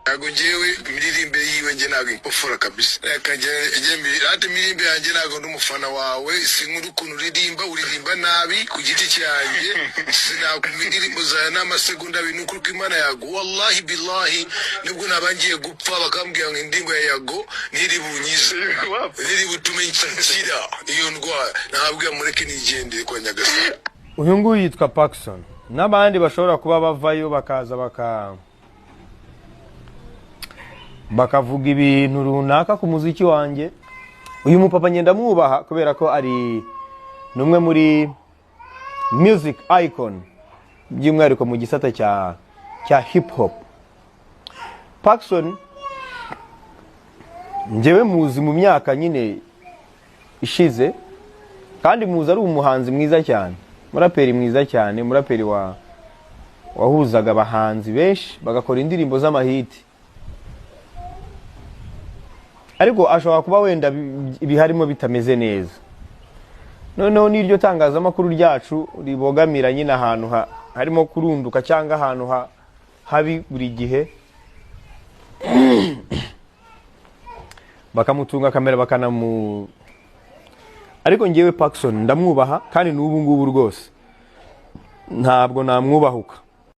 Ntabwo ngewe imiririmbire yiwe nge ntabwo impofora kabisa. Reka nge ati imiririmbire yanjye, ntabwo ndi umufana wawe, sinkunda ukuntu uririmba, uririmba nabi ku giti cyanjye. Sinakumva indirimbo zawe n'amasegonda 2. Ni ukuri ko Imana yago, wallahi billahi, nibwo naba ngiye gupfa bakambwira ngo indirimbo ya Yago ntiri bunyize, ntiri butume nkira iyo ndwara, ntabwo mureke nigendere kwa Nyagasani. Uyu nguyu yitwa Pacson n'abandi bashobora kuba bavayo bakaza bakavuga ibintu runaka ku muziki wanjye. Uyu mupapa ngenda mwubaha kubera ko ari ni umwe muri music icon, by'umwihariko mu gisata cya hip hop. Pacson njyewe muzi mu myaka nyine ishize, kandi muzi ari umuhanzi mwiza cyane, umuraperi mwiza cyane, umuraperi wahuzaga abahanzi benshi bagakora indirimbo z'amahiti. Ariko ashobora kuba wenda ibiharimo bitameze neza, noneho n'iryo tangazamakuru ryacu ribogamira nyine ahantu harimo kurunduka cyangwa ahantu habi buri gihe, bakamutunga kamera bakanamu. Ariko ngewe Pacson ndamwubaha, kandi n'ubu ngubu rwose ntabwo namwubahuka.